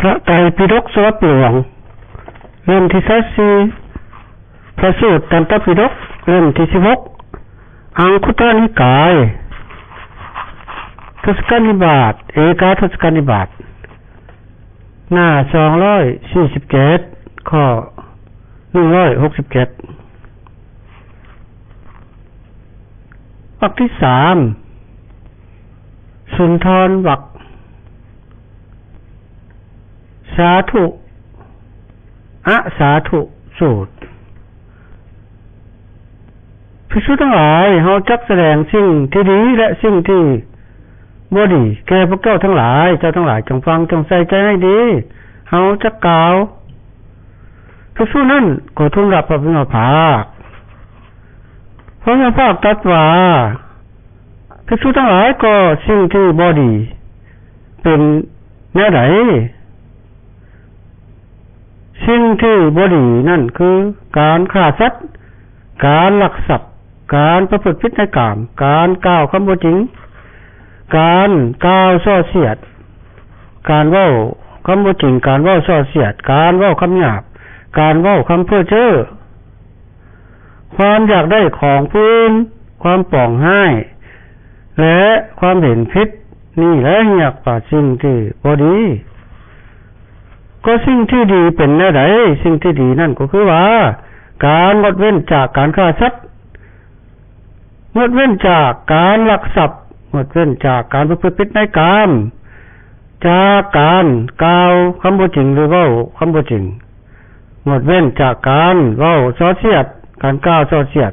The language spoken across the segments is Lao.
ພະໄຕປິດົກສະບັບຫຼວງ ເຫຼັ້ມທີຊາວສີ່, ພະສູດຕັນຕະປິດົກ ເຫຼັ້ມທີສິບຫົກ, ອັງຄຸດຕະນິກາຍ ທົດສະກະນິບາດ, ເອກາທົດສະກະນິບາດ, ໜ້າສອງຮ້ອຍສີ່ສິບເຈັດ ຂໍ້ໜຶ່ງຮ້ອຍຫົກສິບເຈັດ. ວັກທີສາມ ສຸນທອນວັກ. ສາທຸ ອະສາທຸສູດ. ພິກຂຸທັງຫຼາຍ, ເຮົາຈັກສະແດງສິ່ງທີ່ດີ ແລະ ສິ່ງທີ່ບໍ່ດີແກ່ພວກເຈົ້າທັງຫຼາຍ. ເຈົ້າທັງຫຼາຍຈົ່ງຟັງ, ຈົ່ງໃສ່ໃຈໃຫ້ດີ, ເຮົາຈັກກ່າວ. ພິກຂຸນັ້ນກໍທູນລະພະຜູ້ມີພະພາກ. ພະຜູ້ມີພະພາກຕັດວ່າ, ພິກຂຸທັງຫຼາຍ, ກໍສິ່ງທີ່ບໍ່ດີເປັນແນວໃດ? ສິ່ງທີ່ບໍ່ດີນັ້ນຄື ການຂ້າສັດ, ການລັກຊັບ, ການປະພຶດຜິດໃນກາມ, ການກ່າວຄຳບໍ່ຈິງ, ການກ່າວສໍ້ສຽດ, ການເວົ້າຄຳບໍ່ຈິງ, ການເວົ້າສໍ້ສຽດ, ການເວົ້າຄຳຫຍາບ, ການເວົ້າຄຳເພ້ອເຈີ້. ຄວາມຢາກໄດ້ຂອງຜູ້ອື່ນ, ຄວາມປອງຮ້າຍ ແລະ ຄວາມເຫັນຜິດ, ນີ້ແຫຼະຮຽກວ່າສິ່ງທີ່ບໍ່ດີ. ກໍສິ່ງທີ່ດີເປັນແນວໃດ? ສິ່ງທີ່ດີນັ້ນກໍຄືວ່າ ການງົດເວັ້ນຈາກການຂ້າສັດ, ງົດເວັ້ນຈາກການລັກຊັບ, ງົດເວັ້ນຈາກການປະພຶດຜິດໃນກາມ, ຈາກການກ່າວຄຳບໍ່ຈິງ ຫຼື ເວົ້າຄຳບໍ່ຈິງ, ງົດເວັ້ນຈາກການເວົ້າສໍ້ສຽດ, ການກ່າວສໍ້ສຽດ,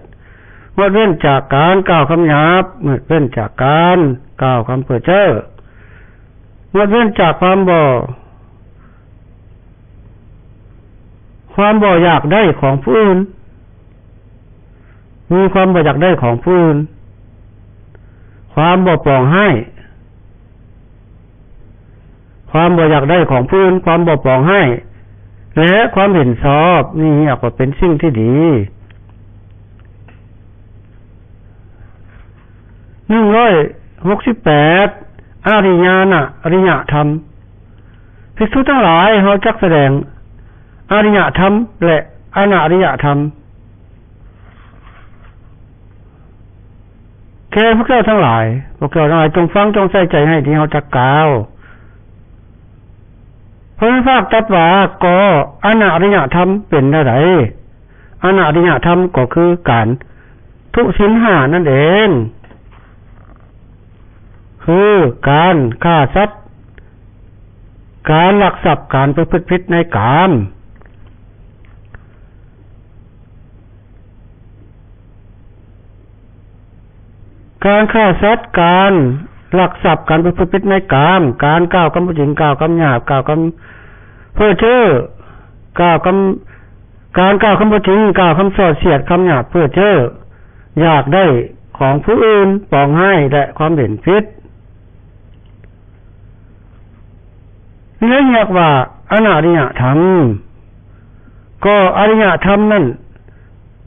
ງົດເວັ້ນຈາກການກ່າວຄຳຫຍາບ, ງົດເວັ້ນຈາກການກ່າວຄຳເພ້ອເຈີ້, ງົດເວັ້ນຈາກຄວາມບໍ່ ຄວາມບໍ່ຢາກໄດ້ຂອງຜູ້ອື່ນ, ມີຄວາມບໍ່ຢາກໄດ້ຂອງຜູ້ອື່ນ, ຄວາມບໍ່ປອງຮ້າຍ, ຄວາມບໍ່ຢາກໄດ້ຂອງຜູ້ອື່ນ, ຄວາມບໍ່ປອງຮ້າຍ ແລະ ຄວາມເຫັນຊອບ, ນີ້ຮຽກວ່າເປັນສິ່ງທີ່ດີ. ໜຶ່ງຮ້ອຍຫົກສິບແປດ ອາລິຍານະ ອາລິຍະທຳ. ພິກຂຸທັງຫຼາຍ, ເຮົາຈັກສະແດງອາລິຍະທຳ ແລະ ອະນາລິຍະທຳແກ່ພວກເຈົ້າທັງຫຼາຍ. ພວກເຈົ້າທັງຫຼາຍຈົ່ງຟັງ, ຈົ່ງໃສ່ໃຈໃຫ້ດີ, ເຮົາຈັກກ່າວ. ພະຜູ້ມີພະພາກຕັດວ່າ, ກໍອະນາລິຍະທຳເປັນແນວໃດ? ອະນາລິຍະທຳກໍຄືການທຸສິນຫ້ານັ້ນເອງ, ຄືການຂ້າສັດ, ການລັກຊັບ, ການປະພຶດຜິດໃນກາມ. ການຂ້າສັດ, ການລັກຊັບ, ການປະພຶດຜິດໃນກາມ, ການກ່າວຄຳບໍ່ຈິງ, ກ່າວຄຳຫຍາບ, ກ່າວຄຳເພ້ອເຈີ້, ກ່າວຄຳ ການກ່າວຄຳບໍ່ຈິງ, ກ່າວຄຳສໍ້ສຽດ, ຄຳຫຍາບເພ້ອເຈີ້, ຢາກໄດ້ຂອງຜູ້ອື່ນ, ປອງຮ້າຍ ແລະ ຄວາມເຫັນຜິດ. ນີ້ແຫຼະຮຽກວ່າອະນາລິຍະທຳ. ກໍອະລິຍະທຳນັ້ນ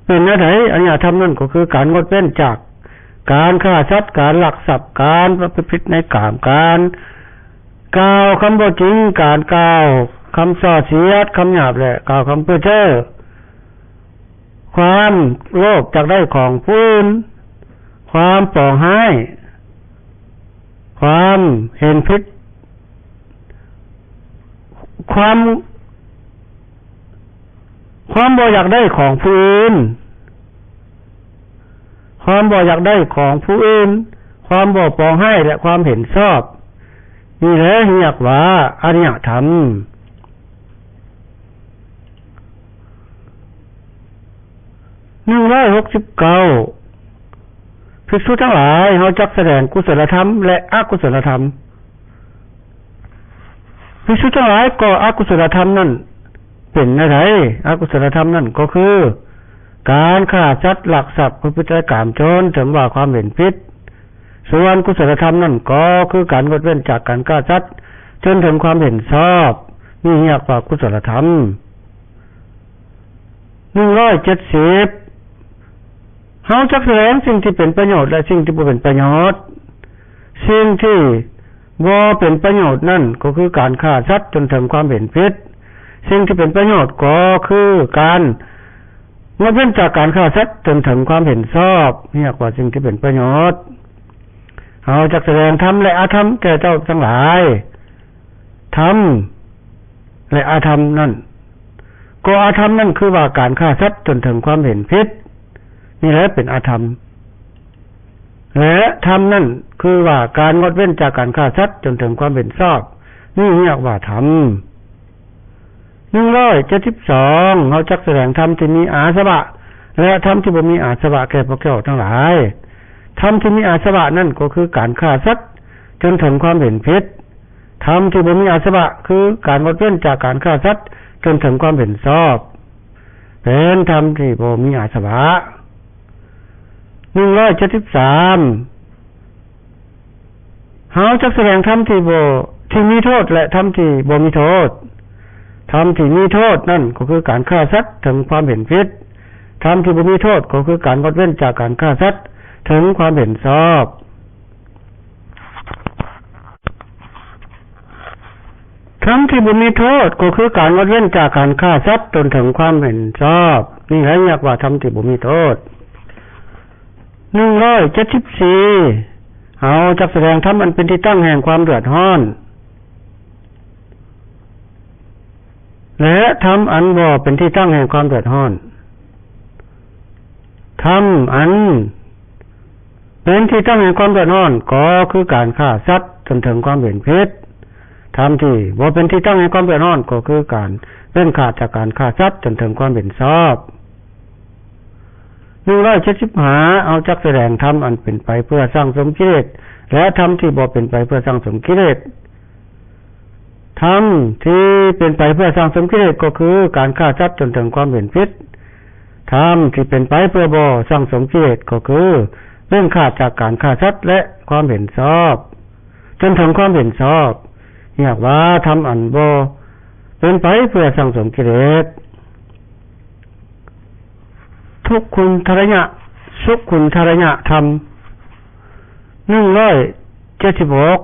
ເປັນແນວໃດ? ອະລິຍະທຳນັ້ນກໍຄືການງົດເວັ້ນຈາກການຂ້າສັດ, ການລັກຊັບ, ການປະພຶດຜິດໃນກາມ, ການກ່າວຄຳບໍ່ຈິງ, ການກ່າວຄຳສໍ້ສຽດ, ຄຳຫຍາບ ແລະ ກ່າວຄຳເພ້ອເຈີ້, ຄວາມໂລບຢາກໄດ້ຂອງຜູ້ອື່ນ, ຄວາມປອງຮ້າຍ, ຄວາມເຫັນຜິດ, ຄວາມ ຄວາມບໍ່ຢາກໄດ້ຂອງຜູ້ອື່ນ, ຄວາມບໍ່ຢາກໄດ້ຂອງຜູ້ອື່ນ, ຄວາມບໍ່ປອງຮ້າຍ ແລະ ຄວາມເຫັນຊອບ, ນີ້ແຫຼະຮຽກວ່າອະລິຍະທຳ. ໜຶ່ງຮ້ອຍຫົກສິບເກົ້າ ພິກຂຸທັງຫຼາຍ, ເຮົາຈັກສະແດງກຸສົລະທຳ ແລະ ອະກຸສົລະທຳ. ພິກຂຸທັງຫຼາຍ, ກໍອະກຸສົລະທຳນັ້ນເປັນແນວໃດ? ອະກຸສົລະທຳນັ້ນກໍຄື ການຂ້າສັດ, ລັກຊັບ, ປະພຶດກາມຈົນເຖິງວ່າຄວາມເຫັນຜິດ. ສ່ວນກຸສົລະທຳນັ້ນກໍຄືການງົດເວັ້ນຈາກການຂ້າສັດຈົນເຖິງຄວາມເຫັນຊອບ, ນີ້ຮຽກວ່າກຸສົລະທຳ. ໜຶ່ງຮ້ອຍເຈັດສິບ ເຮົາຈັກສະແດງສິ່ງທີ່ເປັນປະໂຫຍດ ແລະ ສິ່ງທີ່ບໍ່ເປັນປະໂຫຍດ. ສິ່ງທີ່ ບໍ່ເປັນປະໂຫຍດນັ້ນ ກໍຄືການຂ້າສັດຈົນເຖິງຄວາມເຫັນຜິດ. ສິ່ງທີ່ເປັນປະໂຫຍດກໍຄືການງົດເວັ້ນຈາກການຂ້າສັດຈົນເຖິງຄວາມເຫັນຊອບ ຮຽກວ່າສິ່ງທີ່ເປັນປະໂຫຍດ. ເຮົາຈັກສະແດງທຳ ແລະ ອະທຳແກ່ເຈົ້າທັງຫຼາຍ. ທຳ ແລະ ອະທຳນັ້ນ ກໍອະທຳນັ້ນຄືວ່າການຂ້າສັດຈົນເຖິງຄວາມເຫັນຜິດ ນີ້ແຫຼະເປັນອະທຳ. ແລະ ທຳນັ້ນຄືວ່າການງົດເວັ້ນຈາກການຂ້າສັດຈົນເຖິງຄວາມເຫັນຊອບ ນີ້ຮຽກວ່າທຳ. ໜຶ່ງຮ້ອຍເຈັດສິບສອງ ເຮົາຈັກສະແດງທຳທີ່ມີອາສະວະ ແລະ ທຳທີ່ບໍ່ມີອາສະວະແກ່ພວກເຈົ້າທັງຫຼາຍ. ທຳທີ່ມີອາສະວະນັ້ນກໍຄືການຂ້າສັດຈົນເຖິງຄວາມເຫັນຜິດ. ທຳທີ່ບໍ່ມີອາສະວະ ຄືການງົດເວັ້ນຈາກການຂ້າສັດຈົນເຖິງຄວາມເຫັນຊອບ ເປັນທຳທີ່ບໍ່ມີອາສະວະ. ໜຶ່ງຮ້ອຍເຈັດສິບສາມ ເຮົາຈັກສະແດງທຳທີ່ບໍ່ ທີ່ມີໂທດ ແລະ ທຳທີ່ບໍ່ມີໂທດ. ທຳທີ່ມີໂທດນັ້ນກໍຄືການຂ້າສັດເຖິງຄວາມເຫັນຜິດ. ທຳທີ່ບໍ່ມີໂທດກໍຄືການງົດເວັ້ນຈາກການຂ້າສັດເຖິງຄວາມເຫັນຊອບ. ທຳທີ່ບໍ່ມີໂທດ ກໍຄືການງົດເວັ້ນຈາກການຂ້າສັດຈົນເຖິງຄວາມເຫັນຊອບ ນີ້ແຫຼະຮຽກວ່າທຳທີ່ບໍ່ມີໂທດ. ໜຶ່ງຮ້ອຍເຈັດສິບສີ່ ເຮົາຈັກສະແດງທຳອັນເປັນທີ່ຕັ້ງແຫ່ງຄວາມເດືອດຮ້ອນ ແລະ ທຳອັນບໍ່ເປັນທີ່ຕັ້ງແຫ່ງຄວາມເດືອດຮ້ອນ. ທຳອັນເປັນທີ່ຕັ້ງແຫ່ງຄວາມເດືອດຮ້ອນ ກໍຄືການຂ້າສັດຈົນເຖິງຄວາມເຫັນຜິດ. ທຳທີ່ບໍ່ເປັນທີ່ຕັ້ງແຫ່ງຄວາມເດືອດຮ້ອນ ກໍຄືການເວັ້ນຂາດຈາກການຂ້າສັດຈົນເຖິງຄວາມເຫັນຊອບ. ໜຶ່ງຮ້ອຍເຈັດສິບຫ້າ ເຮົາຈັກສະແດງທຳອັນເປັນໄປເພື່ອສັ່ງສົມກິເລດ ແລະ ທຳທີ່ບໍ່ເປັນໄປເພື່ອສັ່ງສົມກິເລດ. ທຳທີ່ເປັນໄປເພື່ອສັ່ງສົມກິເລດ ກໍຄືການຂ້າສັດຈົນເຖິງຄວາມເຫັນຜິດ. ທຳທີ່ເປັນໄປເພື່ອບໍ່ສັ່ງສົມກິເລດ ກໍຄືເວັ້ນຂາດຈາກການຂ້າສັດ ແລະ ຄວາມເຫັນຊອບ ຈົນເຖິງຄວາມເຫັນຊອບ ຮຽກວ່າທຳອັນບໍ່ເປັນໄປເພື່ອສັ່ງສົມກິເລດ. ທຸກຂຸນທະລະຍະ ສຸກຂຸນທະລະຍະທຳ. ໜຶ່ງຮ້ອຍເຈັດສິບຫົກ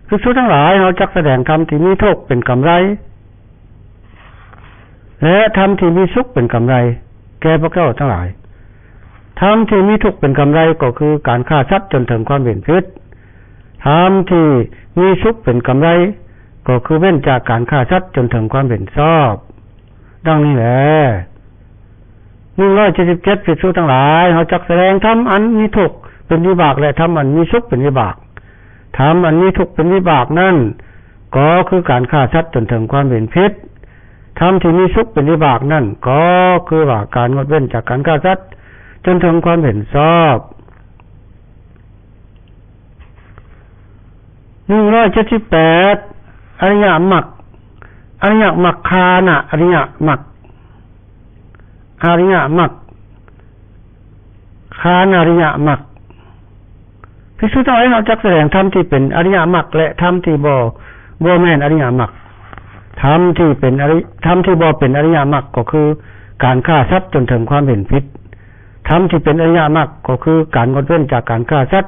ພິກສຸທັງຫຼາຍ, ເຮົາຈັກສະແດງທຳທີ່ມີທຸກເປັນກຳໄລ ແລະ ທຳທີ່ມີສຸກເປັນກຳໄລ ແກ່ພວກເຈົ້າທັງຫຼາຍ. ທຳທີ່ມີທຸກເປັນກຳໄລ ກໍຄືການຂ້າສັດຈົນເຖິງຄວາມເຫັນຜິດ. ທຳທີ່ມີສຸກເປັນກຳໄລ ກໍຄືເວັ້ນຈາກການຂ້າສັດຈົນເຖິງຄວາມເຫັນຊອບ. ດັ່ງນີ້ແຫຼະ. ໜຶ່ງຮ້ອຍເຈັດສິບເຈັດ ພິກສຸທັງຫຼາຍ, ເຮົາຈັກສະແດງທຳອັນມີທຸກເປັນວິບາກ ແລະ ທຳອັນມີສຸກເປັນວິບາກ. ທຳອັນມີທຸກເປັນວິບາກນັ້ນ ກໍຄືການຂ້າສັດຈົນເຖິງຄວາມເຫັນຜິດ. ທຳທີ່ມີສຸກເປັນວິບາກນັ້ນ ກໍຄືວ່າການງົດເວັ້ນຈາກການຂ້າສັດຈົນເຖິງຄວາມເຫັນຊອບ. ໜຶ່ງຮ້ອຍເຈັດສິບແປດ ອະລິຍະມັກ ອະລິຍະມັກຄານະ ອະລິຍະມັກ ອະລິຍະມັກ ຄານາລິຍະມັກ. ພິກສຸທັງຫຼາຍ, ເຮົາຈັກສະແດງທຳທີ່ເປັນອະລິຍະມັກ ແລະ ທຳທີ່ບໍ່ ບໍ່ແມ່ນອະລິຍະມັກ. ທຳທີ່ເປັນອະລິ ທຳທີ່ບໍ່ເປັນອະລິຍະມັກ ກໍຄືການຂ້າສັດຈົນເຖິງຄວາມເຫັນຜິດ. ທຳທີ່ເປັນອະລິຍະມັກ ກໍຄືການງົດເວັ້ນຈາກການຂ້າສັດ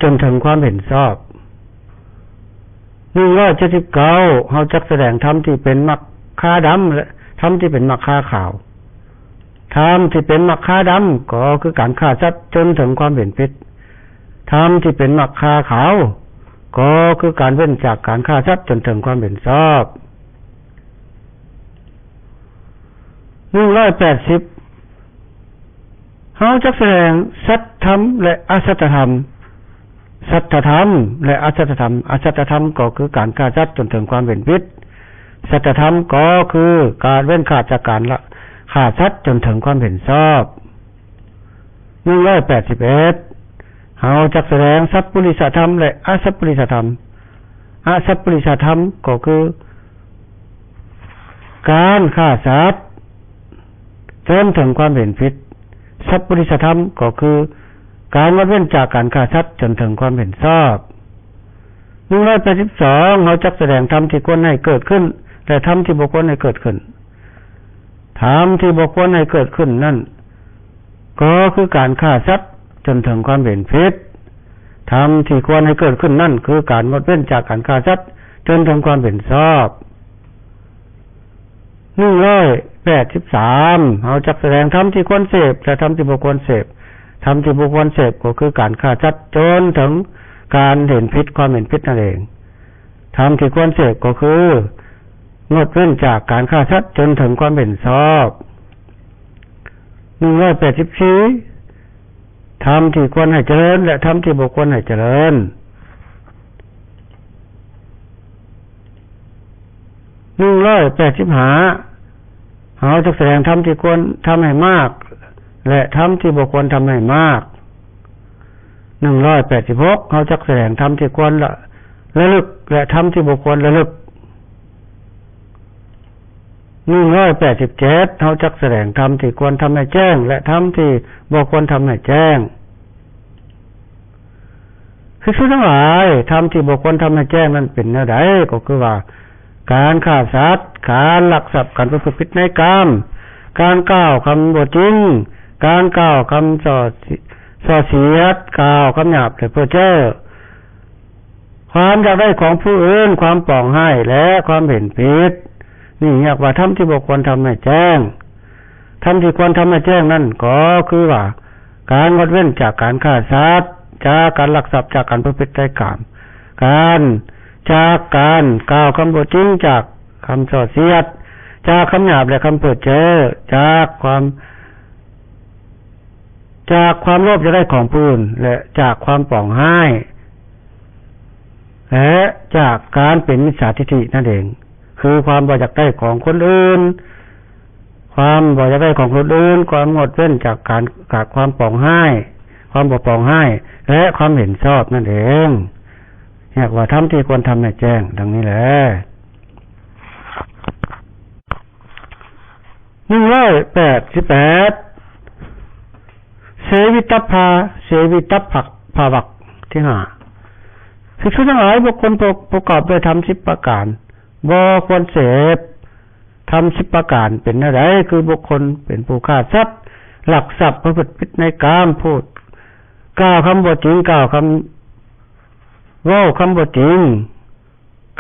ຈົນເຖິງຄວາມເຫັນຊອບ. ໜຶ່ງຮ້ອຍເຈັດສິບເກົ້າ ເຮົາຈັກສະແດງທຳທີ່ເປັນມັກຄາດຳ ແລະ ທຳທີ່ເປັນມັກຄາຂາວ. ທຳທີ່ເປັນມັກຄາດຳ ກໍຄືການຂ້າສັດຈົນເຖິງຄວາມເຫັນຜິດ. ທຳທີ່ເປັນມັກຄາຂາວ ກໍຄືການເວັ້ນຈາກການຂ້າສັດຈົນເຖິງຄວາມເຫັນຊອບ. ໜຶ່ງຮ້ອຍແປດສິບ ເຮົາຈັກສະແດງສັດທຳ ແລະ ອະສັດທະທຳ. ສັດທະທຳ ແລະ ອະສັດທະທຳ. ອະສັດທະທຳ ກໍຄືການຂ້າສັດຈົນເຖິງຄວາມເຫັນຜິດ. ສັດທະທຳ ກໍຄືການເວັ້ນຂາດຈາກການລະ ຂ້າສັດຈົນເຖິງຄວາມເຫັນຊອບ. ໜຶ່ງຮ້ອຍແປດສິບເອັດ ເຮົາຈັກສະແດງສັບປຸລິສະທຳ ແລະ ອະສັບປຸລິສະທຳ. ອະສັບປຸລິສະທຳ ກໍຄື ການຂ້າສັດຈົນເຖິງຄວາມເຫັນຜິດ. ສັບປຸລິສະທຳ ກໍຄືການງົດເວັ້ນຈາກການຂ້າສັດຈົນເຖິງຄວາມເຫັນຊອບ. ໜຶ່ງຮ້ອຍແປດສິບສອງ ເຮົາຈັກສະແດງທຳທີ່ຄວນໃຫ້ເກີດຂຶ້ນ ແລະ ທຳທີ່ບໍ່ຄວນໃຫ້ເກີດຂຶ້ນ. ທຳທີ່ບໍ່ຄວນໃຫ້ເກີດຂຶ້ນນັ້ນ ກໍຄືການຂ້າສັດຈົນເຖິງຄວາມເຫັນຜິດ. ທຳທີ່ຄວນໃຫ້ເກີດຂຶ້ນນັ້ນ ຄືການງົດເວັ້ນຈາກການຂ້າສັດ ຈົນເຖິງຄວາມເຫັນຊອບ. ໜຶ່ງຮ້ອຍແປດສິບສາມ ເຮົາຈັກສະແດງທຳທີ່ຄວນເສບ ແລະ ທຳທີ່ບໍ່ຄວນເສບ. ທຳທີ່ບໍ່ຄວນເສບກໍຄືການຂ້າສັດ ຈົນເຖິງການເຫັນຜິດ, ຄວາມເຫັນຜິດນັ້ນເອງ. ທຳທີ່ຄວນເສບກໍຄື ງົດເວັ້ນຈາກການຂ້າສັດຈົນເຖິງຄວາມເຫັນຊອບ. ໜຶ່ງຮ້ອຍແປດສິບສີ່ ທຳທີ່ຄວນໃຫ້ຈະເລີນ ແລະ ທຳທີ່ບໍ່ຄວນໃຫ້ຈະເລີນ. ໜຶ່ງຮ້ອຍແປດສິບຫ້າ ເຮົາຈັກສະແດງທຳທີ່ຄວນທຳໃຫ້ມາກ ແລະ ທຳທີ່ບໍ່ຄວນທຳໃຫ້ມາກ. ໜຶ່ງຮ້ອຍແປດສິບຫົກ ເຮົາຈັກສະແດງທຳທີ່ຄວນລະ ລະລຶກ ແລະ ທຳທີ່ບໍ່ຄວນລະລຶກ. ໜຶ່ງຮ້ອຍແປດສິບເຈັດ ເຮົາຈັກສະແດງທຳທີ່ຄວນທຳໃຫ້ແຈ້ງ ແລະ ທຳທີ່ບໍ່ຄວນທຳໃຫ້ແຈ້ງ. ພິກຂຸທັງຫຼາຍ, ທຳທີ່ບໍ່ຄວນທຳໃຫ້ແຈ້ງນັ້ນເປັນແນວໃດ? ກໍຄືວ່າ ການຂ້າສັດ, ການລັກຊັບ, ການປະພຶດຜິດໃນກາມ, ການກ່າວຄຳບໍ່ຈິງ, ການກ່າວຄຳສ່ອ ສ່ອສຽດ, ກ່າວຄຳຫຍາບ ແລະ ເພີ້ເຈີ້, ຄວາມຢາກໄດ້ຂອງຜູ້ອື່ນ, ຄວາມປອງຮ້າຍ ແລະ ຄວາມເຫັນຜິດ. ນີ້ຮຽກວ່າທຳທີ່ບໍ່ຄວນທຳໃຫ້ແຈ້ງ. ທຳທີ່ຄວນທຳໃຫ້ແຈ້ງນັ້ນກໍຄືວ່າ ການງົດເວັ້ນຈາກການຂ້າສັດ, ຈາກການລັກຊັບ, ຈາກການປະພຶດໃນກາມ, ການ ຈາກການກ່າວຄຳບໍ່ຈິງ, ຈາກຄຳສ່ອສຽດ, ຈາກຄຳຫຍາບ ແລະ ຄຳເພີ້ເຈີ້, ຈາກຄວາມ ຈາກຄວາມໂລບຢາກໄດ້ຂອງຜູ້ອື່ນ ແລະ ຈາກຄວາມປອງຮ້າຍ ແລະ ຈາກການເປັນມິດສາທິດຖິນັ້ນເອງ, ຄືຄວາມບໍ່ຢາກໄດ້ຂອງຄົນອື່ນ, ຄວາມບໍ່ຢາກໄດ້ຂອງຄົນອື່ນ, ຄວາມງົດເວັ້ນຈາກການ ຈາກຄວາມປອງຮ້າຍ, ຄວາມບໍ່ປອງຮ້າຍ ແລະ ຄວາມເຫັນຊອບນັ້ນເອງ, ຮຽກວ່າທຳທີ່ຄວນທຳໃຫ້ແຈ້ງ ດັ່ງນີ້ແຫຼະ. ໜຶ່ງຮ້ອຍແປດສິບແປດ ເສວິຕັບພາ ເສວິຕັບພາວັກທີຫ້າ ພິກຂຸທັງຫຼາຍ, ບຸກຄົນປະ ປະກອບດ້ວຍທຳສິບປະການ ບໍ່ຄວນເສບ. ທຳສິບປະການເປັນແນວໃດ? ຄືບຸກຄົນເປັນຜູ້ຂ້າສັດ, ລັກຊັບ, ປະພຶດຜິດໃນກາມ, ຜູ້ກ່າວຄຳບໍ່ຈິງ, ກ່າວຄຳ ເວົ້າຄຳບໍ່ຈິງ,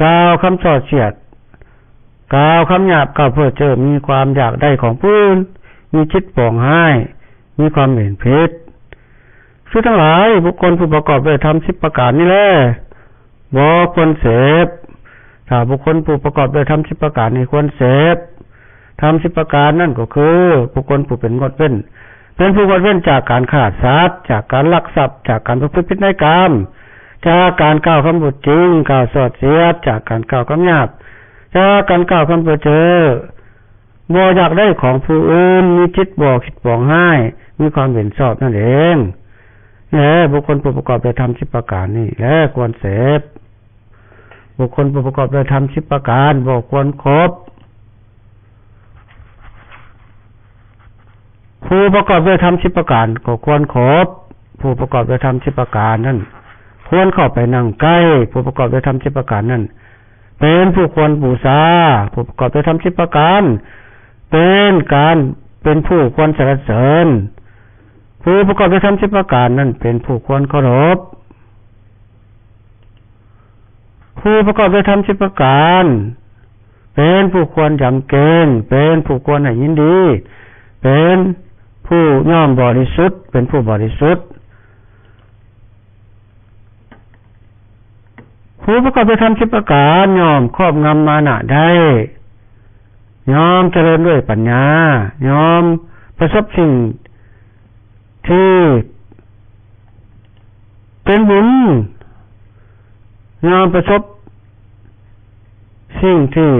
ກ່າວຄຳສ່ອສຽດ, ກ່າວຄຳຫຍາບ, ກ່າວເພີ້ເຈີ້, ມີຄວາມຢາກໄດ້ຂອງຜູ້ອື່ນ, ມີຈິດປອງຮ້າຍ, ມີຄວາມເຫັນຜິດ. ພິກຂຸທັງຫຼາຍ, ບຸກຄົນຜູ້ປະກອບດ້ວຍທຳສິບປະການນີ້ແລ ບໍ່ຄວນເສບ. ຖ້າບຸກຄົນຜູ້ປະກອບດ້ວຍທຳສິບປະການນີ້ຄວນເສບ. ທຳສິບປະການນັ້ນກໍຄື ບຸກຄົນຜູ້ເປັນງົດເວັ້ນ ເປັນຜູ້ງົດເວັ້ນຈາກການຂ້າສັດ, ຈາກການລັກຊັບ, ຈາກການປະພຶດຜິດໃນກາມ, ຈາກການກ່າວຄຳບໍ່ຈິງ, ກ່າວສ່ອສຽດ, ຈາກການກ່າວຄຳຫຍາບ, ຈາກການກ່າວຄຳເພີ້ເຈີ້, ບໍ່ຢາກໄດ້ຂອງຜູ້ອື່ນ, ມີຈິດບໍ່ຄິດປອງຮ້າຍ, ມີຄວາມເຫັນຊອບນັ້ນເອງ. ແລະ ບຸກຄົນຜູ້ປະກອບດ້ວຍທຳສິບປະການນີ້ແລ ຄວນເສບ. ບຸກຄົນຜູ້ປະກອບດ້ວຍທຳສິບປະການບໍ່ຄວນຄົບ. ຜູ້ປະກອບດ້ວຍທຳສິບປະການກໍຄວນຄົບ. ຜູ້ປະກອບດ້ວຍທຳສິບປະການນັ້ນ ຄວນເຂົ້າໄປນັ່ງໃກ້. ຜູ້ປະກອບດ້ວຍທຳສິບປະການນັ້ນ ເປັນຜູ້ຄວນບູຊາ. ຜູ້ປະກອບດ້ວຍທຳສິບປະການ ເປັນການ ເປັນຜູ້ຄວນສັນລະເສີນ. ຜູ້ປະກອບດ້ວຍທຳສິບປະການນັ້ນ ເປັນຜູ້ຄວນເຄົາລົບ. ຜູ້ປະກອບດ້ວຍທຳສິບປະການ ເປັນຜູ້ຄວນຢຳເກງ, ເປັນຜູ້ຄວນໃຫ້ຍິນດີ, ເປັນຜູ້ຍອມບໍລິສຸດ, ເປັນຜູ້ບໍລິສຸດ. ຜູ້ປະກອບດ້ວຍທຳສິບປະການ ຍ່ອມຄອບງຳມານະໄດ້, ຍ່ອມຈະເລີນດ້ວຍປັນຍາ, ຍ່ອມປະສົບສິ່ງທີ່ເປັນບຸນ, ຍ່ອມປະສົບ ສິ່ງທີ່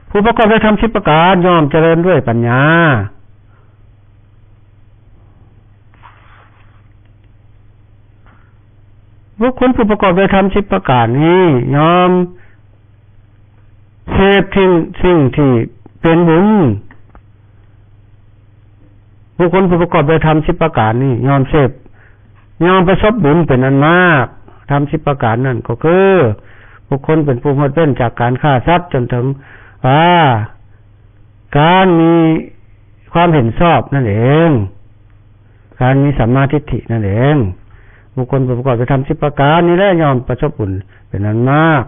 ຜູ້ປະກອບດ້ວຍທຳສິບປະການ ຍ່ອມຈະເລີນດ້ວຍປັນຍາ. ບຸກຄົນຜູ້ປະກອບດ້ວຍທຳສິບປະການນີ້ ຍ່ອມເສບສິ່ງ ສິ່ງທີ່ເປັນບຸນ. ບຸກຄົນຜູ້ປະກອບດ້ວຍທຳສິບປະການນີ້ ຍ່ອມເສບ ຍ່ອມປະສົບບຸນເປັນອັນມາກ. ທຳສິບປະການນັ້ນກໍຄື ບຸກຄົນເປັນຜູ້ງົດເວັ້ນຈາກການຂ້າສັດ ຈົນເຖິງວ່າ ການມີຄວາມເຫັນຊອບນັ້ນເອງ. ການມີສຳມາທິດຖິນັ້ນເອງ. ບຸກຄົນຜູ້ປະກອບດ້ວຍທຳສິບປະການນີ້ແຫຼະ ຍ່ອມປະສົບບຸນເປັນອັນມາກ.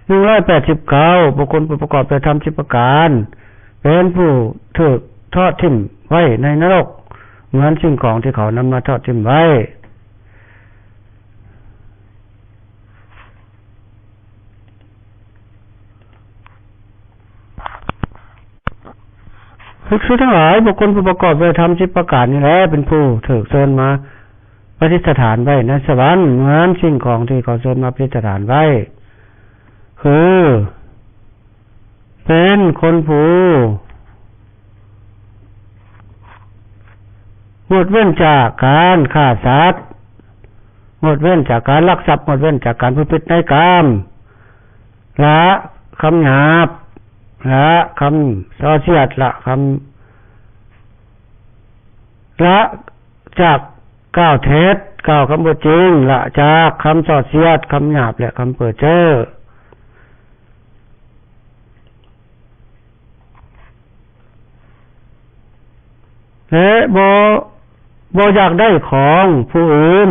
ໜຶ່ງຮ້ອຍແປດສິບເກົ້າ ບຸກຄົນຜູ້ປະກອບດ້ວຍທຳສິບປະການ ເປັນຜູ້ຖືກທອດຖິ້ມໄວ້ໃນນະລົກ ເໝືອນສິ່ງຂອງທີ່ເຂົານຳມາທອດຖິ້ມໄວ້. ພິກສຸທັງຫຼາຍ, ບຸກຄົນຜູ້ປະກອບດ້ວຍທຳສິບປະການນີ້ແຫຼະ ເປັນຜູ້ຖືກເຊີນມາປະດິດສະຖານໄວ້ໃນສະຫວັນ ເໝືອນສິ່ງຂອງທີ່ເຂົາເຊີນມາປະດິດສະຖານໄວ້ ຄື ເປັນຄົນຜູ້ງົດເວັ້ນຈາກການຂ້າສັດ, ງົດເວັ້ນຈາກການລັກຊັບ, ງົດເວັ້ນຈາກການປະພຶດໃນກາມ, ລະຄຳຫຍາບ, ລະຄຳສໍ້ສຽດ, ລະຄຳ, ລະຈາກກ່າວເທັດ, ກ່າວຄຳບໍ່ຈິງ, ລະຈາກຄຳສໍ້ສຽດ, ຄຳຫຍາບ ແລະ ຄຳເປີ້ເຈີ. ແລະ ບໍ່, ບໍ່ຢາກໄດ້ຂອງຜູ້ອື່ນ,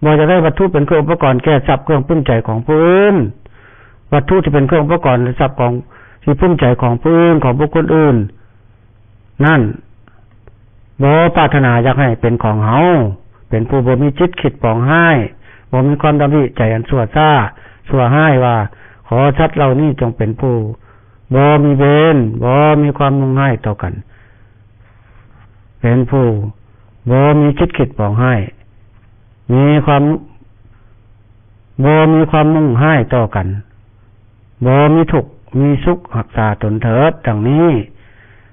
ບໍ່ຢາກໄດ້ວັດຖຸເປັນເຄື່ອງອຸປະກອນແກ່ຊັບເຄື່ອງປຶ້ມໃຈຂອງຜູ້ອື່ນ, ວັດຖຸທີ່ເປັນເຄື່ອງອຸປະກອນແລະຊັບຂອງທີ່ປຶ້ມໃຈຂອງຜູ້ອື່ນ, ຂອງບຸກຄົນອື່ນນັ້ນ ບໍ່ປາດຖະໜາຢາກໃຫ້ເປັນຂອງເຮົາ, ເປັນຜູ້ບໍ່ມີຈິດຄິດປອງຮ້າຍ, ບໍ່ມີຄວາມດຳລິໃຈອັນຊົ່ວຊ້າ, ຊົ່ວຮ້າຍວ່າ ຂໍສັດເຫຼົ່ານີ້ຈົ່ງເປັນຜູ້ບໍ່ມີເວນ, ບໍ່ມີຄວາມມຸ່ງຮ້າຍຕໍ່ກັນ, ເປັນຜູ້ບໍ່ມີຈິດຄິດປອງຮ້າຍ, ມີຄວາມ, ບໍ່ມີຄວາມມຸ່ງຮ້າຍຕໍ່ກັນ. ບໍ່ມີທຸກມີສຸກ ຮັກສາຕົນເຖີດ. ດັ່ງນີ້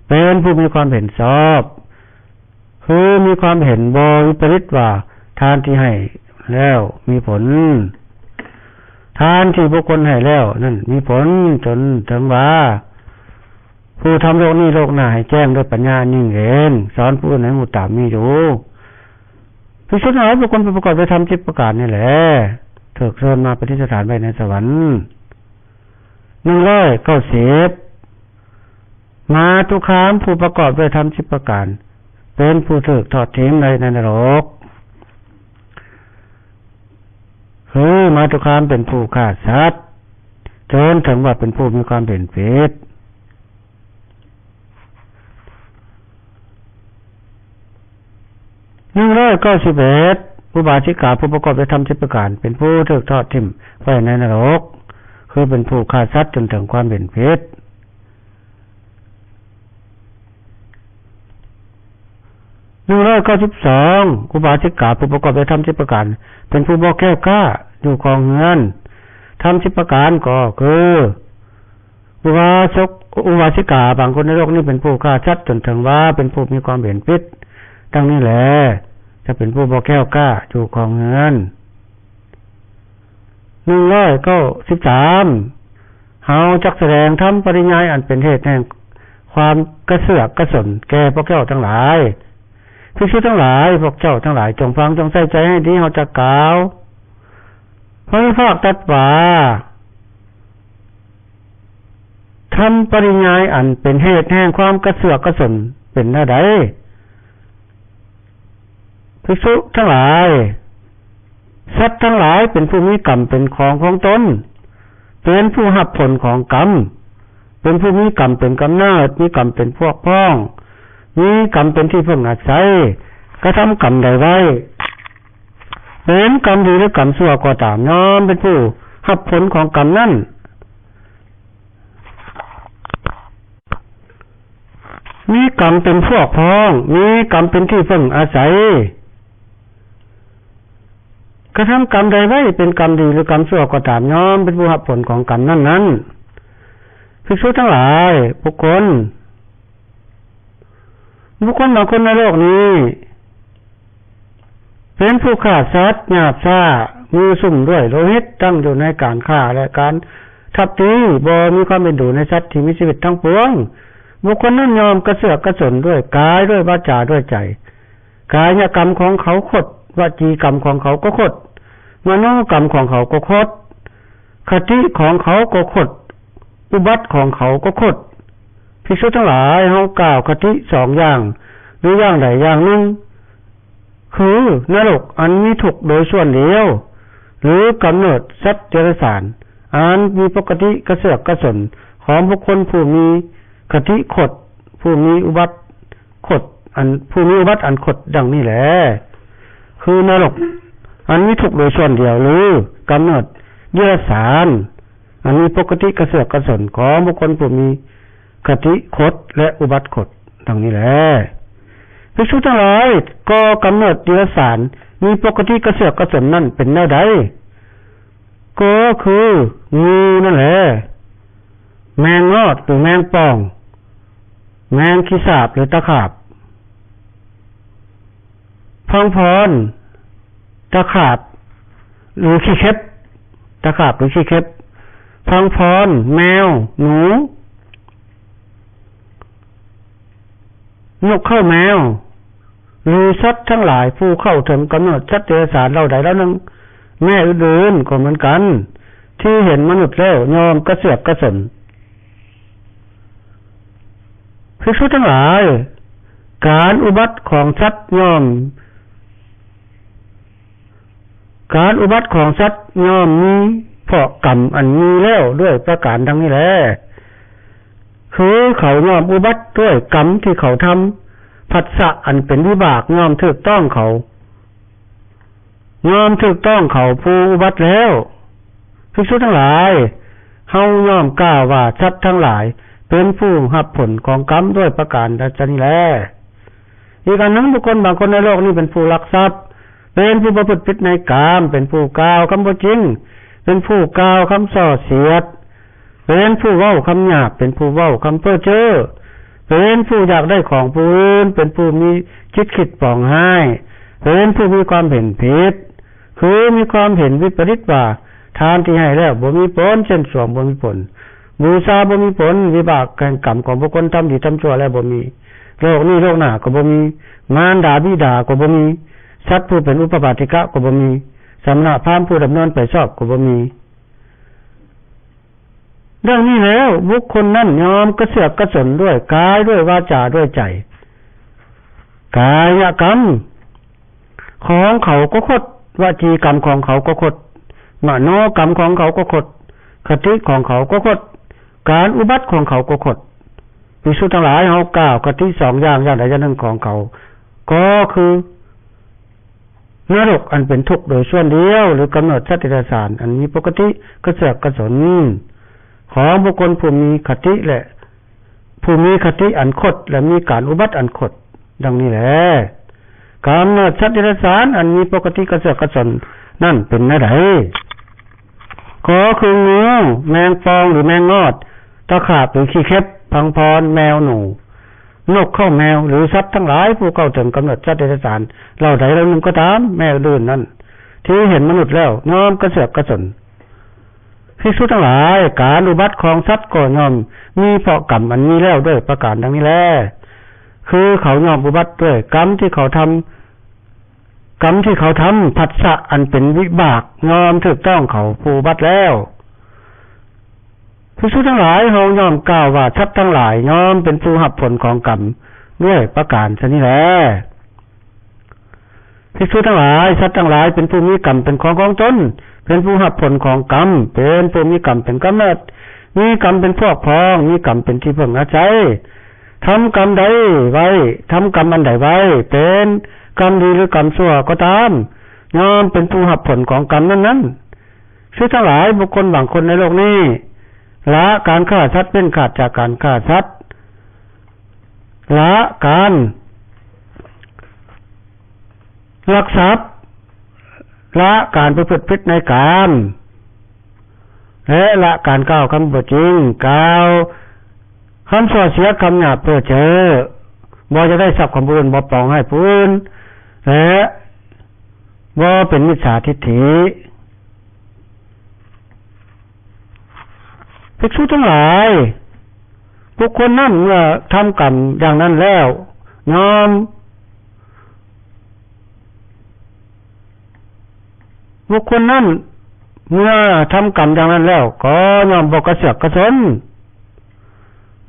ເປັນຜູ້ມີຄວາມເຫັນຊອບ, ຄືມີຄວາມເຫັນບໍ່ວິປະລິດວ່າ ທານທີ່ໃຫ້ແລ້ວມີຜົນ, ທານທີ່ບຸກຄົນໃຫ້ແລ້ວນັ້ນມີຜົນ, ຈົນເຖິງວ່າ ຜູ້ທຳໂລກນີ້ໂລກໜ້າໃຫ້ແຈ້ງດ້ວຍປັນຍາອັນຍິ່ງເຫັນ, ສອນຜູ້ອື່ນໃຫ້ຮູ້ຕາມມີຢູ່. ພິກສຸທັງຫຼາຍ, ບຸກຄົນຜູ້ປະກອບດ້ວຍທຳສິບປະການນີ້ແຫຼະ ຖືກເຊີນມາປະດິດສະຖານໄວ້ໃນສະຫວັນ. ໜຶ່ງຮ້ອຍເກົ້າສິບ ມາຕຸຄາມຜູ້ປະກອບດ້ວຍທຳສິບປະການ ເປັນຜູ້ຖືກທອດຖິ້ມໄວ້ໃນນະລົກ. ຄືມາຕຸຄາມເປັນຜູ້ຂ້າສັດ ຈົນເຖິງວ່າເປັນຜູ້ມີຄວາມເຫັນຜິດ. ໜຶ່ງຮ້ອຍເກົ້າສິບເອັດ ອຸບາສິກາຜູ້ປະກອບດ້ວຍທຳສິບປະການ ເປັນຜູ້ຖືກທອດຖິ້ມໄວ້ໃນນະລົກ ຄືເປັນຜູ້ຂ້າສັດຈົນເຖິງຄວາມເຫັນຜິດ. ໜຶ່ງຮ້ອຍເກົ້າສິບສອງ ອຸບາສິກາຜູ້ປະກອບດ້ວຍທຳສິບປະການ ເປັນຜູ້ບໍ່ແກ້ວກ້າຢູ່ຄອງເຮືອນ. ທຳສິບປະການກໍຄື ອຸບາສົກ ອຸບາສິກາບາງຄົນໃນໂລກນີ້ເປັນຜູ້ຂ້າສັດຈົນເຖິງວ່າເປັນຜູ້ມີຄວາມເຫັນຜິດ. ດັ່ງນີ້ແຫຼະ ຈະເປັນຜູ້ບໍ່ແກ້ວກ້າຢູ່ຄອງເຮືອນ. ໜຶ່ງຮ້ອຍເກົ້າສິບສາມ ເຮົາຈັກສະແດງທຳປະລິຍາຍອັນເປັນເຫດແຫ່ງຄວາມກະເຊືອກກະສົນແກ່ພວກເຈົ້າທັງຫຼາຍ. ພິກສຸທັງຫຼາຍ, ພວກເຈົ້າທັງຫຼາຍຈົ່ງຟັງ, ຈົ່ງໃສ່ໃຈໃຫ້ດີ, ເຮົາຈະກ່າວ. ພະຜູ້ມີພະພາກຕັດວ່າ ທຳປະລິຍາຍອັນເປັນເຫດແຫ່ງຄວາມກະເຊືອກກະສົນເປັນແນວໃດ? ພິກສຸທັງຫຼາຍ, ສັດທັງຫຼາຍເປັນຜູ້ມີກຳເປັນຂອງຂອງຕົນ, ເປັນຜູ້ຮັບຜົນຂອງກຳ, ເປັນຜູ້ມີກຳເປັນກຳເນີດ, ມີກຳເປັນພວກພ້ອງ, ມີກຳເປັນທີ່ເພິ່ງອາໄສ, ກະທຳກຳໃດໄວ້, ເປັນກຳດີຫຼືກຳຊົ່ວກໍຕາມ, ຍ່ອມເປັນຜູ້ຮັບຜົນຂອງກຳນັ້ນ. ມີກຳເປັນພວກພ້ອງ, ມີກຳເປັນທີ່ເພິ່ງອາໄສ, ກະທຳກຳໃດໄວ້ເປັນກຳດີຫຼືກຳຊົ່ວກໍຕາມ, ຍ່ອມເປັນຜູ້ຮັບຜົນຂອງກຳນັ້ນໆ. ພິກສຸທັງຫຼາຍ, ບຸກຄົນ, ບຸກຄົນບາງຄົນໃນໂລກນີ້ ເປັນຜູ້ຂ້າສັດຫຍາບຊ້າ, ມືຊຸ່ມດ້ວຍໂລຫິດ, ຕັ້ງຢູ່ໃນການຂ້າ ແລະ ການທັບຕີ, ບໍ່ມີຄວາມເອັນດູໃນສັດທີ່ມີຊີວິດທັງປວງ. ບຸກຄົນນັ້ນຍ່ອມກະເຊືອກກະສົນດ້ວຍກາຍ, ດ້ວຍວາຈາ, ດ້ວຍໃຈ. ກາຍະກຳຂອງເຂົາຄົດ, ວະຈີກຳຂອງເຂົາກໍຄົດ, ມະໂນກຳຂອງເຂົາກໍຄົດ, ຄະຕິຂອງເຂົາກໍຄົດ, ອຸບັດຂອງເຂົາກໍຄົດ. ພິກສຸທັງຫຼາຍ, ເຮົາກ່າວຄະຕິສອງຢ່າງ ຫຼືຢ່າງໃດຢ່າງໜຶ່ງ ຄືນະລົກອັນມີທຸກໂດຍສ່ວນດຽວ ຫຼືກຳເນີດສັດເດຍລະສານ ອັນມີປົກກະຕິກະເຊືອກກະສົນຂອງບຸກຄົນຜູ້ມີຄະຕິຄົດ ຜູ້ມີອຸບັດຄົດ ອັນ ຜູ້ມີອຸບັດອັນຄົດດັ່ງນີ້ແລ. ຄືນະລົກອັນມີທຸກໂດຍສ່ວນດຽວ ຫຼືກຳເນີດເດຍລະສານ ອັນມີປົກກະຕິກະເຊືອກກະສົນຂອງບຸກຄົນຜູ້ມີຄະຕິຄົດ ແລະ ອຸບັດຄົດ ດັ່ງນີ້ແລ. ພິກຂຸທັງຫຼາຍ, ກໍກຳເນີດເດຍລະສານ ມີປົກກະຕິກະເຊືອກກະສົນນັ້ນເປັນແນວໃດ? ກໍຄືງູນັ້ນແລ, ແມງງອດ ຫຼື ແມງປ່ອງ, ແມງຂີ້ສາບ ຫຼື ຕະຂາບ, ພັງພອນ, ຕະຂາບ ຫຼື ຂີ້ເຂັບ, ຕະຂາບ ຫຼື ຂີ້ເຂັບ, ພັງພອນ, ແມວ, ໜູ, ນົກເຄົ້າແມວ ຫຼື ສັດທັງຫຼາຍຜູ້ເຂົ້າເຖິງກຳເນີດສັດເດຍລະສານເຫຼົ່າໃດເຫຼົ່າໜຶ່ງ, ແມ່ອື່ນໆກໍເໝືອນກັນ ທີ່ເຫັນມະນຸດແລ້ວຍ່ອມກະເຊືອກກະສົນ. ພິກຂຸທັງຫຼາຍ, ການອຸບັດຂອງສັດຍ່ອມ ການອຸບັດຂອງສັດຍ່ອມມີເພາະກຳອັນມີແລ້ວດ້ວຍປະການດັ່ງນີ້ແລ. ຄືເຂົາຍ່ອມອຸບັດດ້ວຍກຳທີ່ເຂົາທຳ, ພັດສະອັນເປັນວິບາກຍ່ອມຖືກຕ້ອງເຂົາ, ຍ່ອມຖືກຕ້ອງເຂົາຜູ້ອຸບັດແລ້ວ. ພິກຂຸທັງຫຼາຍ, ເຮົາຍ່ອມກ່າວວ່າສັດທັງຫຼາຍເປັນຜູ້ຮັບຜົນຂອງກຳດ້ວຍປະການດັ່ງນີ້ແລ. ອີກອັນໜຶ່ງ, ບຸກຄົນບາງຄົນໃນໂລກນີ້ເປັນຜູ້ລັກຊັບ, ເປັນຜູ້ປະພຶດຜິດໃນກາມ, ເປັນຜູ້ກ່າວຄຳບໍ່ຈິງ, ເປັນຜູ້ກ່າວຄຳສໍ້ສຽດ, ເປັນຜູ້ເວົ້າຄຳຫຍາບ, ເປັນຜູ້ເວົ້າຄຳເພ້ອເຈີ້, ເປັນຜູ້ຢາກໄດ້ຂອງຜູ້ອື່ນ, ເປັນຜູ້ມີຈິດຄິດປອງຮ້າຍ, ເປັນຜູ້ມີຄວາມເຫັນຜິດ, ຄືມີຄວາມເຫັນວິປະລິດວ່າ ທານທີ່ໃຫ້ແລ້ວບໍ່ມີຜົນ, ເຊັ່ນສວງບໍ່ມີຜົນ, ບູຊາບໍ່ມີຜົນ, ວິບາກແຫ່ງກຳຂອງບຸກຄົນທຳດີທຳຊົ່ວແລ້ວບໍ່ມີ, ໂລກນີ້ໂລກໜ້າກໍບໍ່ມີ, ມານດາບິດາກໍບໍ່ມີ, ສັດຜູ້ເປັນອຸປະປາຕິກະກໍບໍ່ມີ, ສະມະນະພາມຜູ້ດຳເນີນໄປຊອບກໍບໍ່ມີ. ດັ່ງນີ້ແລ້ວ, ບຸກຄົນນັ້ນຍອມກະເຊືອກກະສົນດ້ວຍກາຍ, ດ້ວຍວາຈາ, ດ້ວຍໃຈ. ກາຍະກຳຂອງເຂົາກໍຄົດ, ວະຈີກຳຂອງເຂົາກໍຄົດ, ມະໂນກຳຂອງເຂົາກໍຄົດ, ຄະຕິຂອງເຂົາກໍຄົດ, ການອຸບັດຂອງເຂົາກໍຄົດ. ພິກຂຸທັງຫຼາຍ, ເຮົາກ່າວຄະຕິສອງຢ່າງ, ຢ່າງໃດຢ່າງໜຶ່ງຂອງເຂົາ, ກໍຄື ນະລົກອັນເປັນທຸກໂດຍສ່ວນດຽວ ຫຼື ກຳເນີດສັດເດຍລະສານອັນມີປົກກະຕິກະເຊືອກກະສົນຂອງບຸກຄົນຜູ້ມີຄະຕິ ແລະ ຜູ້ມີຄະຕິອັນຄົດ ແລະ ມີການອຸບັດອັນຄົດ ດັ່ງນີ້ແລ. ກຳເນີດສັດເດຍລະສານອັນມີປົກກະຕິກະເຊືອກກະສົນນັ້ນເປັນແນວໃດ? ກໍຄືງູ, ແມງປ່ອງ ຫຼື ແມງງອດ, ຕະຂາບ ຫຼື ຂີ້ເຂັບ, ພັງພອນ, ແມວ, ໜູ, ນົກເຄົ້າແມວ ຫຼື ສັດທັງຫຼາຍຜູ້ເຂົ້າເຖິງກຳເນີດສັດເດຍລະສານເຫຼົ່າໃດເຫຼົ່າໜຶ່ງກໍຕາມ, ແມ່ອື່ນນັ້ນທີ່ເຫັນມະນຸດແລ້ວຍ່ອມກະເຊືອກກະສົນ. ພິກຂຸທັງຫຼາຍ, ການອຸບັດຂອງສັດກໍຍ່ອມມີເພາະກຳອັນມີແລ້ວດ້ວຍປະການດັ່ງນີ້ແລ. ຄືເຂົາຍ່ອມອຸບັດດ້ວຍກຳທີ່ເຂົາທຳ, ກຳທີ່ເຂົາທຳ, ພັດສະອັນເປັນວິບາກຍ່ອມຖືກຕ້ອງເຂົາຜູ້ອຸບັດແລ້ວ. ພິກຂຸທັງຫຼາຍ, ເຮົາຍ່ອມກ່າວວ່າສັດທັງຫຼາຍຍ່ອມເປັນຜູ້ຮັບຜົນຂອງກຳດ້ວຍປະການຊະນີ້ແລ. ພິກຂຸທັງຫຼາຍ, ສັດທັງຫຼາຍເປັນຜູ້ມີກຳເປັນຂອງຂອງຕົນ, ເປັນຜູ້ຮັບຜົນຂອງກຳ, ເປັນຜູ້ມີກຳເປັນກຳເນີດ, ມີກຳເປັນພວກພ້ອງ, ມີກຳເປັນທີ່ເພິ່ງອາໄສ. ທຳກຳໃດໄວ້, ທຳກຳອັນໃດໄວ້, ເປັນກຳດີ ຫຼື ກຳຊົ່ວກໍຕາມ, ຍ່ອມເປັນຜູ້ຮັບຜົນຂອງກຳນັ້ນໆ. ຄືທັງຫຼາຍ, ບຸກຄົນບາງຄົນໃນໂລກນີ້ ລະການຂ້າສັດ, ເວັ້ນຂາດຈາກການຂ້າສັດ, ລະການລັກຊັບ, ລະການປະພຶດຜິດໃນກາມ, ແລະ ລະການກ່າວຄຳບໍ່ຈິງ, ກ່າວຄຳສໍ້ສຽດ, ຄຳຫຍາບເພ້ອເຈີ້, ບໍ່ຢາກໄດ້ຊັບຂອງຜູ້ອື່ນ, ບໍ່ປອງຮ້າຍຜູ້ອື່ນ ແລະ ບໍ່ເປັນມິດສາທິດຖິ. ພິກຂຸທັງຫຼາຍ, ບຸກຄົນນັ້ນເມື່ອທຳກຳຢ່າງນັ້ນແລ້ວ, ຍອມ ບຸກຄົນນັ້ນເມື່ອທຳກຳຢ່າງນັ້ນແລ້ວ ກໍຍ່ອມບໍ່ກະເຊືອກກະສົນ,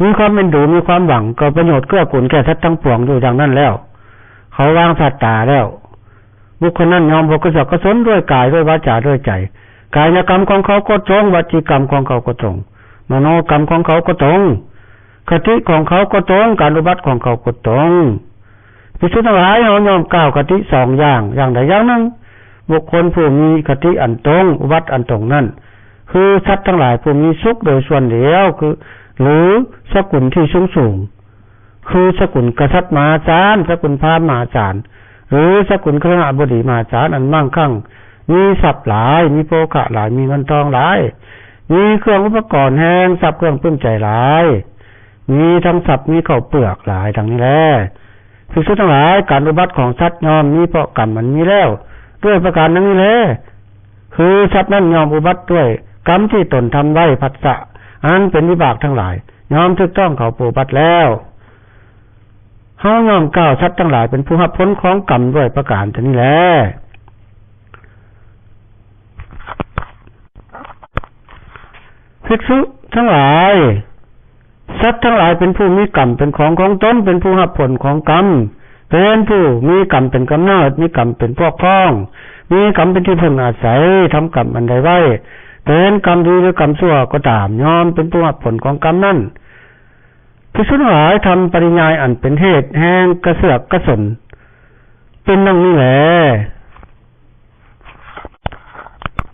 ມີຄວາມເອັນດູ, ມີຄວາມຫວັງເກີດປະໂຫຍດເກື້ອກູນແກ່ສັດທັງປວງຢູ່ຢ່າງນັ້ນແລ້ວ, ເຂົາວາງສັດຕາແລ້ວ, ບຸກຄົນນັ້ນຍ່ອມບໍ່ກະເສືອກກະສົນດ້ວຍກາຍ, ດ້ວຍວາຈາ, ດ້ວຍໃຈ. ກາຍກຳຂອງເຂົາກໍຕົງ, ວະຈີກຳຂອງເຂົາກໍຕົງ, ມະໂນກຳຂອງເຂົາກໍຕົງ, ຄະຕິຂອງເຂົາກໍຕົງ, ການອຸບັດຂອງເຂົາກໍຕົງ. ພິກຂຸທັງຫຼາຍ, ເຮົາຍ່ອມກ່າວຄະຕິສອງຢ່າງ, ຢ່າງໃດຢ່າງໜຶ່ງ, ບຸກຄົນຜູ້ມີຄະຕິອັນຕົງ, ອຸບັດອັນຕົງນັ້ນ, ຄືສັດທັງຫຼາຍຜູ້ມີສຸກໂດຍສ່ວນດຽວ, ຄື ຫຼື ສະກຸນທີ່ສູງໆ, ຄືສະກຸນກະສັດມະຫາສານ, ສະກຸນພາມມະຫາສານ, ຫຼື ສະກຸນຄະລະຫະບໍດີມະຫາສານ ອັນມັ່ງຄັ່ງ, ມີຊັບຫຼາຍ, ມີໂພຄະຫຼາຍ, ມີເງິນທອງຫຼາຍ, ມີເຄື່ອງອຸປະກອນແຫ່ງຊັບເຄື່ອງປຶ້ມໃຈຫຼາຍ, ມີທັງຊັບ, ມີເຂົ້າເປືອກຫຼາຍ, ດັ່ງນີ້ແລ. ພິກຂຸທັງຫຼາຍ, ການອຸບັດຂອງສັດຍ່ອມມີເພາະກຳອັນມີແລ້ວ, ດ້ວຍປະການດັ່ງນີ້ແລ. ຄືສັດນັ້ນຍ່ອມອຸບັດດ້ວຍກຳທີ່ຕົນທຳໄວ້, ພັດສະອັນເປັນວິບາກທັງຫຼາຍ ຍ່ອມຖືກຕ້ອງເຂົາຜູ້ອຸບັດແລ້ວ. ເຮົາຍ່ອມກ່າວສັດທັງຫຼາຍເປັນຜູ້ຮັບຜົນຂອງກຳດ້ວຍປະການຕົວນີ້ແລ. ພິກຂຸທັງຫຼາຍ, ສັດທັງຫຼາຍເປັນຜູ້ມີກຳເປັນຂອງຂອງຕົນ, ເປັນຜູ້ຮັບຜົນຂອງກຳ, ເປັນຜູ້ມີກຳເປັນກຳເນີດ, ມີກຳເປັນປົກຄອງ, ມີກຳເປັນທີ່ເພິ່ງອາໄສ, ທຳກຳອັນໃດໄວ້, ເປັນກຳດີຫຼືກຳຊົ່ວກໍຕາມ, ຍ່ອມເປັນຜູ້ຮັບຜົນຂອງກຳນັ້ນ. ພິກຂຸທັງຫຼາຍ, ທຳປະລິຍາຍອັນເປັນເຫດແຫ່ງກະເສືອກກະສົນ ເປັນດັ່ງນີ້ແລ.